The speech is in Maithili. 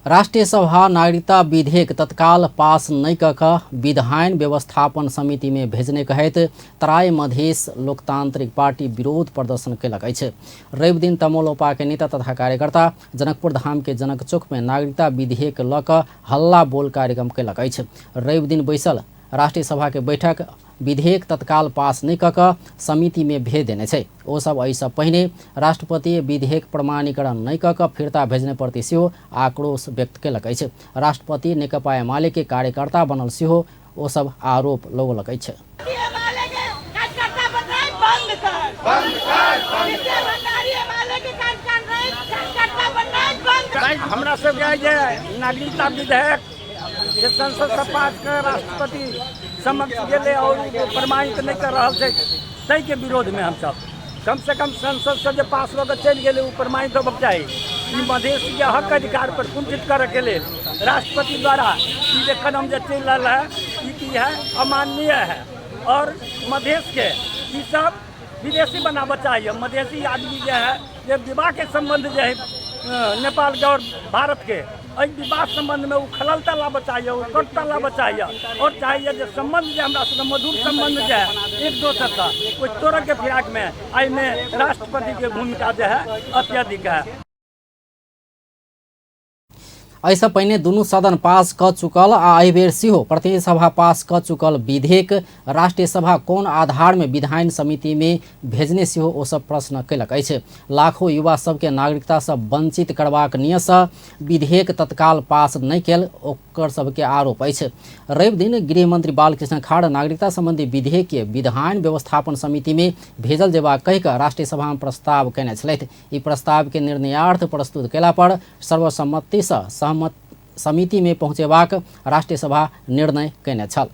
राष्ट्रिय सभा नागरिकता विधेयक तत्काल पास नहि कऽ कऽ विधायन व्यवस्थापन समितिमे भेजने कहैत तराई मधेश लोकतांत्रिक पार्टी विरोध प्रदर्शन कयलक अछि। रवि दिन तमोलोपा के नेता तथा कार्यकर्ता जनकपुर धाम के जनक चौक में नागरिकता विधेयक लऽ कऽ हल्ला बोल कार्यक्रम कयलक अछि। रवि दिन बैसल राष्ट्रिय सभा के बैठक विधेयक तत्काल पास नहि कऽ कऽ समिति में भेज देने छै। ओ सब एहिसँ पहिने राष्ट्रपति विधेयक प्रमाणीकरण नहि कऽ कऽ फिर्ता भेजने प्रति सेहो आक्रोश व्यक्त कयलक अछि। राष्ट्रपति नेकपा एमाले के कार्यकर्ता बनल सेहो ओ सब आरोप लगौलक अछि। हमरा सबके जे नागरिकता विधेयक जे संसदसँ पास कऽ राष्ट्रपति समक्ष गेलै आओर ओ प्रमाणित नहि कऽ रहल छै, ताहिके विरोधमे हमसभ कमसँ कम संसदसँ जे पास भऽ कऽ चलि गेलै ओ प्रमाणित होबक चाही। ई मधेशके हक अधिकार पर कुंठित करऽके लेल राष्ट्रपति द्वारा ई जे कदम जे चलि रहल है, ई की है अमानवीय है और मधेशके ई सब विदेशी बनाबऽ चाहिए। मधेशी आदमी जे है जे विवाहके सम्बन्ध जे है नेपालके और भारतके, एहि विवाह सम्बन्धमे ओ खललता लाबऽ चाहिए, ओ कटुता लाबऽ चाहिए और चाहिए जे सम्बन्ध जे हमरा सबके मधुर सम्बन्ध जे है एक दोसरसँ ओहि तोड़ऽके फिराकमे एहिमे राष्ट्रपतिके भूमिका जे है अत्यधिक है। एहिसँ पहिने दुनू सदन पास कऽ चुकल आ एहि बेर सेहो प्रतिनिधि सभा पास कऽ चुकल विधेयक राष्ट्रिय सभा कोन आधारमे विधायन समितिमे भेजने सेहो ओ सब प्रश्न कयलक अछि। लाखों युवा सबके नागरिकतासँ वंचित करबाक नियतसँ विधेयक तत्काल पास नहि कयल ओकर सबके आरोप अछि। रवि दिन गृहमंत्री बालकृष्ण खाड़ नागरिकता संबंधी विधेयक के विधायन व्यवस्थापन समितिमे भेजल जेबाक कहि कऽ राष्ट्रिय सभामे प्रस्ताव कयने छलथि। ई प्रस्ताव के निर्णयार्थ प्रस्तुत कयला पर सर्वसम्मतिसँ सहमत समितिमे पहुँचेबाक राष्ट्रिय सभा निर्णय कयने छल।